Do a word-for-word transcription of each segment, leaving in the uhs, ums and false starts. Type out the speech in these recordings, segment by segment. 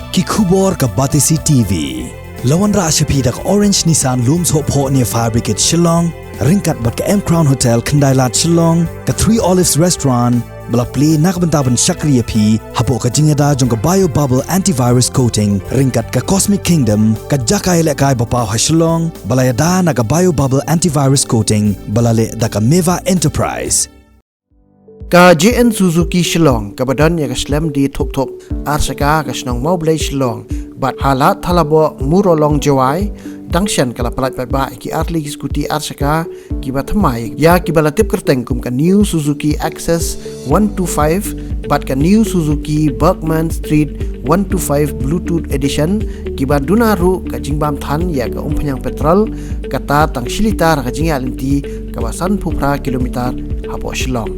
Ki khubor ka Batesi T V. La wanrah sha phi da ka Orange Nissan Lum Sohphoh near Fire Brigade Shillong, ryngkat bad ka M Crown Hotel Khyndai Lad Shillong, ka Three Olives Restaurant, ba la plie na ka bynta ban shakri ïa phi hapoh ka jingïada jong ka Bio Bubble Antivirus Coating, ryngkat ka Cosmic Kingdom, ka jaka ïalehkai ba paw ha Shillong, ba la ïada na ka Bio Bubble Antivirus Coating, ba la leh da ka Meva Enterprise. Ka J N Suzuki Shillong, kaba don ïa ka shlem die Thuk Thuk, ar shaka ka shnong Mawblei Shillong, bad ha Lad Thalaboh, Murolong Jowai, dang shen ka la pyllait paidbah ïa ki artylli ki scooty ar shaka kiba thymmai, ïa kiba la tip kyrteng kum ka New Suzuki Access one two five bad ka New Suzuki Bergman Street one two five Bluetooth Edition, kiba duna ruh ka jingbam than ïa ka umphniang petrol, kata tang shi litar ha ka jingïaid lynti kaba sanphew phra kilometer hapoh Shillong.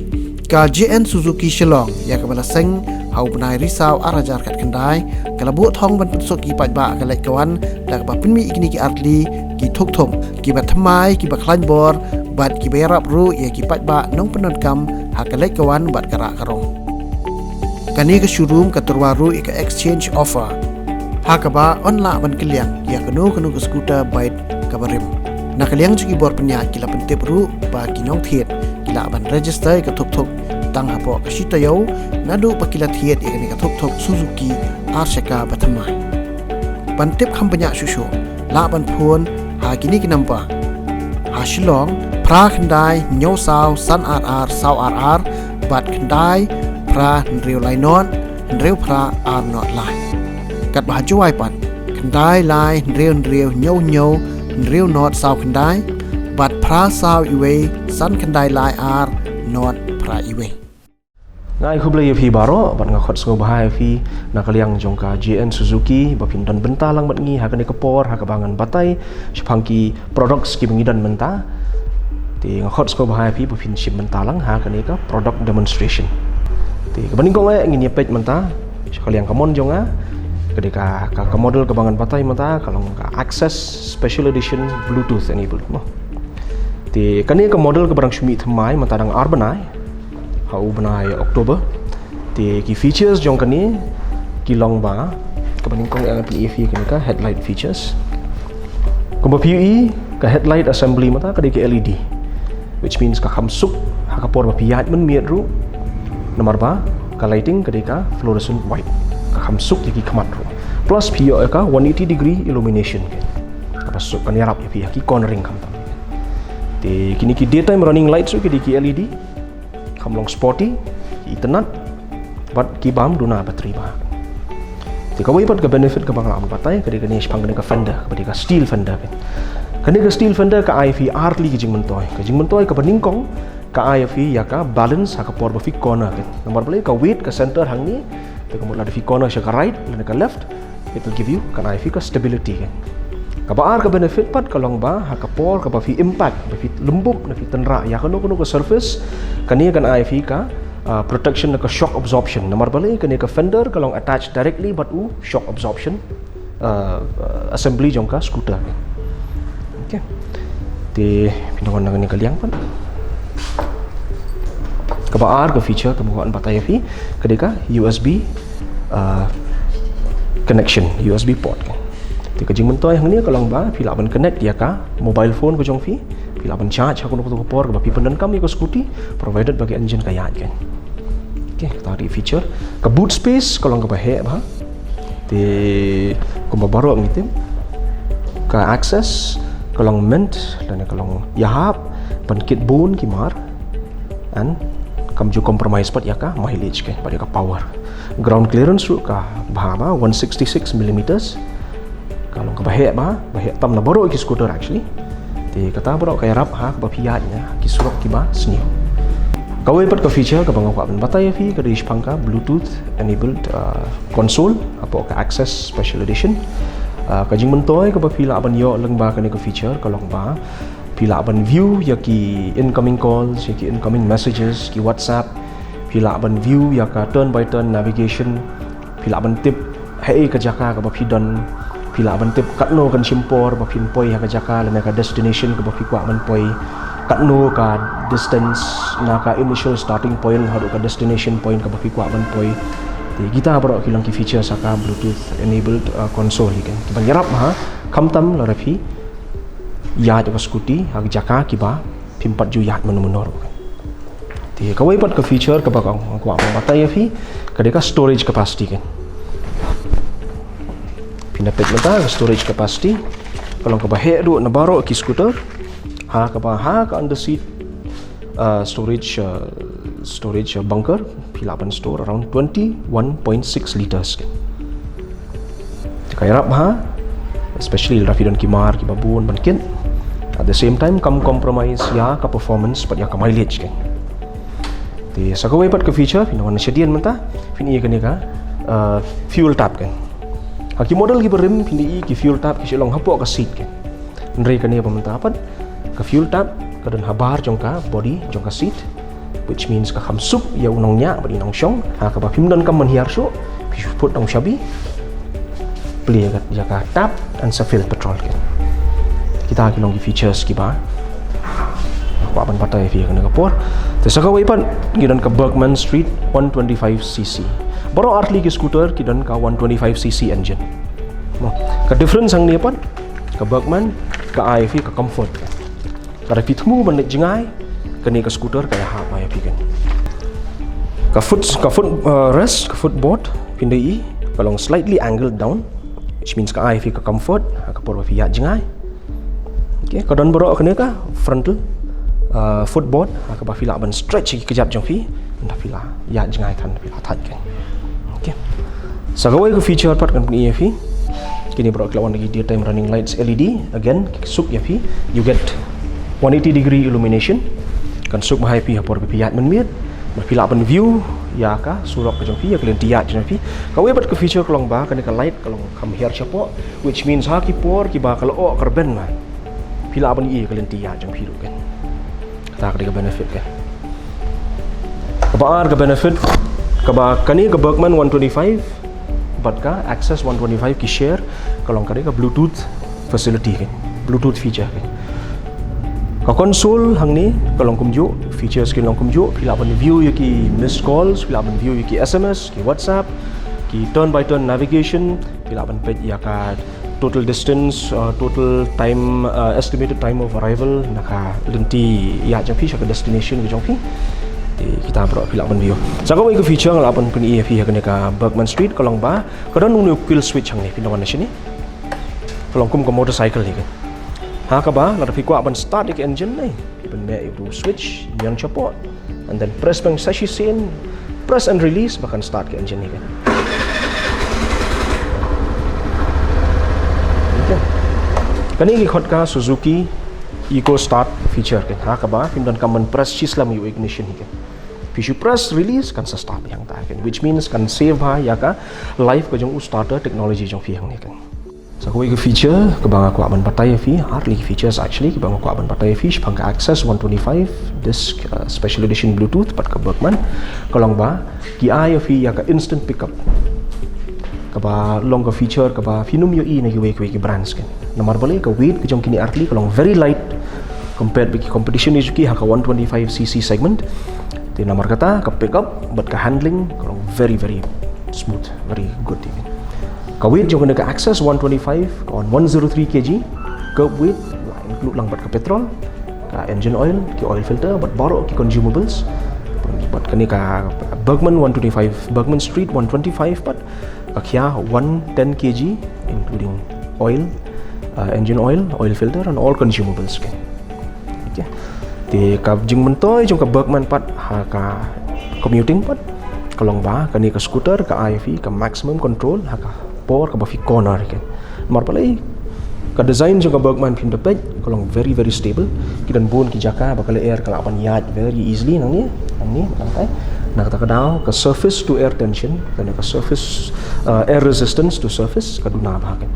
Ka J N Suzuki Shillong, ïa kaba la seng ha u bnai Risaw ar hajar khatkhyndai, ka la buh thong ban pynsuk ïa ki paidbah ha ka leit ka wan da kaba pynmih ïa kine ki artylli ki Thuk Thuk kiba thymmai, kiba khlaiñ bor bad kiba ïarap ruh ïa ki paidbah nongpyndonkam ha ka leit ka wan bad ka rah ka rong. Kane ka showroom ka tyrwa ruh ïa ka exchange offer, ha kaba yn lah ban kylliang ïa kano kano ka scooter bike kaba rim. Na ka liang jong ki bor pynïaid, ki la pyntip ruh ba ki nongthied ki lah ban register ïa ka Thuk Thuk tang hapoh ka shi taïew naduh ba ki la thied ïa kane ka Thuk Thuk Suzuki ar shaka ba thymmai. Ban tip kham bniah shuh shuh, lah ban phone ha kine ki number: ha Shillong, phra khyndai hynñiew saw san ar ar saw ar ar, bad khyndai phra hynriew lai nod hynriew phra ar nod lai. Katba ha Jowai pat, khyndai lai hynriew hynriew hynñiew hynñiew hynriew nod saw khyndai, bad phra saw iwei san khyndai lai ar nod phra iwei. Nga ai khublei ïa phi baroh, bad nga khot sngewbha ïa phi na ka liang jong ka J N Suzuki ba phin don bynta lang bad ngi ha kane ka por, ha kaba ngan batai shaphang ki products kiba ngi don mynta. Te nga khot sngewbha ïa phi ba phin shim bynta lang ha kane ka product demonstration. Te kaba nyngkong eh ngin ïa peit mynta sha ka liang kamon jong nga, ka dei ka, ka, ka model kaba ngan batai mynta ka long ka Access Special Edition Bluetooth enabled mo. Te kane ka model kaba dang shu mih thymmai mynta dang ar bnai, ha u bnai October. Te ki features jong kane ki long ba, kaba nyngkong eh ngan pyni ïa phi kane ka headlight features. Kumba phi ïohi, ka headlight assembly mynta ka dei ka L E D, which means ka kham suk ha ka por ba phi ïaid mynmiet ruh. Namar ba ka lighting ka dei ka fluorescent white, ka kham suk ïa ki khmat ruh. Plus phi ïoh ïa ka one eighty degree illumination, kaba suk, kan ïarap ïa phi ha ki cornering khamtam. Te kine ki daytime running lights ruh ki dei ki L E D, kham long sporty, ki itynnad, bad ki bam duna battery bha. Te kawei pat ka benefit kaba nga lah ban batai ka dei kane shaphang kane ka fender, kaba dei ka steel fender. Kane ka steel fender ka ai ïa phi artylli ki jingmyntoi. Ka jingmyntoi kaba nyngkong, ka ai ïa phi ïa ka balance ha ka por ba phi corner. Namar balei, ka weight ka center hangne, te ka mut lada phi corner sha ka right lane ka left, it will give you, kan ai ïa phi ka stability. Kaba ar ka benefit pat ka long ba ha ka por kaba phi impact, ba phi lynbuk ne phi tynrah ïa kano kano ka surface, kane kan ai ïa phi ka, ah, protection ne ka shock absorption. Namar balei, kane ka fender ka long attached directly bad u shock absorption, ah, ah, assembly jong ka scooter. Okay. Te phin wan na kane ka liang pat. Kaba ar ka feature kaba nga kwah ban batai ïa phi ka dei ka U S B, ah, connection, U S B port. Te ka jingmyntoi hangne ka long ba phi lah ban connect ïa ka mobile phone ka jong phi, phi lah ban charge ha kano kano ka por kaba phi pyndonkam ïa ka scooty, provided ba ka engine ka ïaid. Okay, kata ka dei feature. Ka boot space ka long kaba heh bha. Te kumba baroh ngi tip, ka Access ka long meant lane ka long ïahap ban kit bun ki mar, and kam ju compromise pat ïa ka mileage, bad ïa ka power. Ground clearance ruh ka bha bha, one sixty-six millimeters. Ka long kaba heh bha, ba heh tam na baroh ki scooter actually. Te kata baroh ka ïarap ha kaba phi ïaid na ki surok kiba sniew. Kawei pat ka feature kaba nga kwah ban batai ïa phi ka dei shaphang ka Bluetooth enabled, uh, console hapoh ka Access Special Edition. Uh, ka jingmyntoi kaba phi lah ban ïoh lyngba kane ka feature ka long ba phi lah ban view ïa ki incoming calls, ïa ki incoming messages, ki WhatsApp. Phi lah ban view ïa ka turn by turn navigation. Phi lah ban tip haei ka jaka kaba phi don. Phi lah ban tip katno kan shim por ba phin poi ha ka jaka lane ka destination kaba phi kwah ban poi. Katno ka distance na ka initial starting point haduh ka destination point kaba phi kwah ban poi. Kita baroh ki long ki features ha ka Bluetooth enabled uh, console hi kan. Kiban ïarap ha, khamtam lada phi ïaid ka scooty ha ki jaka kiba phim pat ju ïaid mynno mynno ruh kan. Te kawei pat ka feature kaba nga kwah ban batai ïa phi ka dei ka storage capacity kan. Phin da peit mynta ka storage capacity ka long kaba heh duh na baroh ki scooter. Ha kaba ha ka under seat uh, storage uh, storage uh, bunker phi lah ban store around twenty-one point six liters kan. Ka ïarap ha, especially lada phi don ki mar kiba bun ban kit. At the same time kam compromise ïa ka performance bad ïa ka mileage kan. Te sa kawei pat ka feature phin wan shadien mynta phin ïa kane ka uh, fuel tap kan. Ha ki model kiba rim phin ïa ki fuel tap ki shu long hapoh ka seat kan. Hynrei kane ba mynta pat ka fuel tap ka don habar jong ka body jong ka seat, which means ka kham suk ïa u nongñiah bad i nongshong ha kaba phim don kam ban hiar shuh. Phi shu put nong shabi, plie ïa ka tap and sa fill petrol kan. Kita ki long ki features kiba kwah ban batai ïa phi ha kane ka por. Te sa kawei pat ki don ka Bergman Street one twenty-five cc. Baroh artylli ki scooter ki don ka one twenty-five cc engine. Ka difference hangne pat ka Bergman ka ai ïa phi ka comfort. Lada phi thmu ban leit jngai, kane ka scooter ka ïahap ïa phi kan. Ka foot ka foot uh, rest ka footboard phin da ïohi ka long slightly angled down, which means ka ai ïa phi ka comfort ha ka por ba phi ïaid jngai. Okay, ka don baroh kane ka frontal uh, footboard ha kaba phi lah ban stretch ïa ki kjat jong phi. Ynda phi la ïaid jngai than phi la thait kan. Okay. Sa kawei ka feature pat kan pyni ïa phi. Kine baroh ki la wan da ki daytime running lights L E D. Again, suk ïa phi. You get one eighty degree illumination. Kan suk bha ïa phi ha por ba phi ïaid mynmiet. Ba phi lah ban view ïa ka surok ka jong phi, ïa ka lynti ïaid jong phi. Kawei pat ka feature ka long ba kane ka light ka long kham hiar shapoh, which means ha ki por kiba ka lyoh ka rben ma phi lah ban ïohi ïa ka lynti ïaid jong phi ruh kan. Kata ka dei ka benefit kan. Kaba ar ka benefit kaba kane ka Bergman one twenty-five bad ka Access one twenty-five ki share ka long ka dei ka Bluetooth facility kan, Bluetooth feature kan. Ka console hangne ka long kumjuh, features ki long kumjuh, phi lah ban view ïa ki missed calls, phi lah ban view ïa ki S M S, ki WhatsApp, ki turn by turn navigation, phi lah ban peit ïa ka total distance, uh, total time, uh, estimated time of arrival na ka lynti ïaid jong phi sha ka destination ka jong phi. Te kita baroh phi lah ban view. Sa kawei ka feature nga lah ban pyni ïa phi ha kane ka Bergman Street ka long ba ka don une u kill switch hangne, phin da wan na shane. Ka long kum ka motorcycle hi kan. Ha kaba lada phi kwah ban start ïa ka engine ne, phin meh ïa u switch ñion shapoh. And then press bang sa shisien, press and release ba kan start ka engine hi kan. Okay. Kane ki khot ka Suzuki Eco Start feature kan. Ha kaba phim don kam ban press shi slem ïa u ignition hi kan. Phi shu press release kan sa start ïa hangta kan, which means kan save bha ïa ka life ka jong u starter technology jong phi hangne kan. Sa kawei ka feature kaba nga kwah ban batai ïa phi, ar tylli ki features actually kiba nga kwah ban batai ïa phi shaphang ka Access one twenty-five disc, uh, special edition Bluetooth bad ka Bergman ka long ba ki ai ïa phi ïa ka instant pickup. Kaba long ka feature kaba phin ym ïohi na kiwei kiwei ki brands kan. Namar balei ka weight ka jong kine ar tylli ka long very light compared with ki competition ki ha ka one twenty-five cc segment. Te namar kata ka pickup bad ka handling ka long very very smooth, very good. Ka weight jong kane ka Access one twenty-five ka on one zero three kg. Curb weight la include lang bad ka petrol, ka engine oil, ki oil filter bad baroh ki consumables. Bad kane ka Bergman one twenty-five, Bergman Street one twenty-five pat ka khia one ten kg, including oil, uh, engine oil, oil filter and all consumables kan. Okay. Te ka jingmyntoi jong ka Bergman pat ha ka commuting pat ka long ba kane ka scooter ka ai ïa phi ka maximum control ha ka por kaba phi corner kan. Namar balei ka design jong ka Bergman phin da peit ka long very very stable. Ki don bun ki jaka ba ka lyer ka lah ban ïaid very easily nangne, nangne, nangtai. Na kata ka daw ka surface to air tension, kane ka surface, uh, air resistance to surface ka duna bha kan.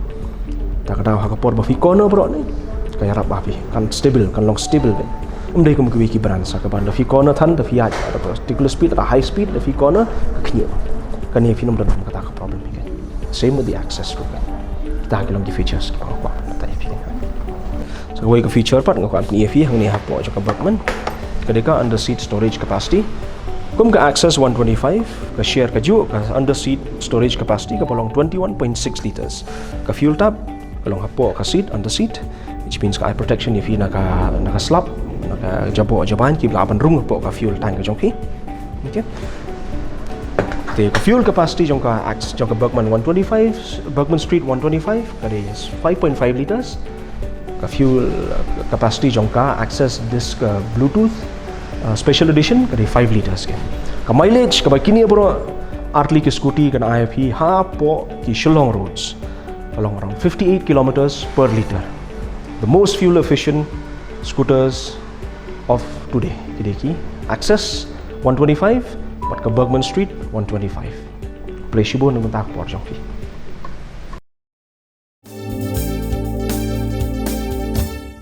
Ta ka daw ha ka por ba phi corner baroh ne ka ïarap bha phi, kan stable, kan long stable kan. Ym dei kum kiwei ki brand sa kaba da phi corner than da phi ïaid da particular speed, da high speed da phi corner ka khñiuh. Kane phin ym don kata ka problem hi kan. Same with the Access ruh kan. Kita ki long ki features kiba nga kwah ban batai ïa phi kan. Sa kawei ka feature pat nga kwah ban pyni ïa phi hangne hapoh jong ka Bergman ka dei ka under seat storage capacity. Kum ka Access one twenty-five, ka share kajuh ka under seat storage capacity kaba long twenty-one point six liters. Ka fuel tap ka long hapoh ka seat, under seat, which means ka eye protection ïa phi na ka, na ka slap, na ka jaboh jaban kiba lah ban rung hapoh ka fuel tank ka jong phi. Okay. Te ka fuel capacity jong ka Acc-, jong ka Bergmann one twenty-five, Bergmann Street one twenty-five, ka dei five point five liters. Ka fuel, uh, capacity jong ka Access Disc, uh, Bluetooth, uh, Special Edition, ka dei five liters ke. Ka mileage kaba kine baroh artylli ki scooty kan ai ïa phi hapoh ki Shillong roads, ka long around fifty-eight kilometers per liter. The most fuel efficient scooters of today, ki dei ki Access one twenty-five bad ka Bergmann Street one twenty-five. Khublei shibun na ka bynta ka por jong phi.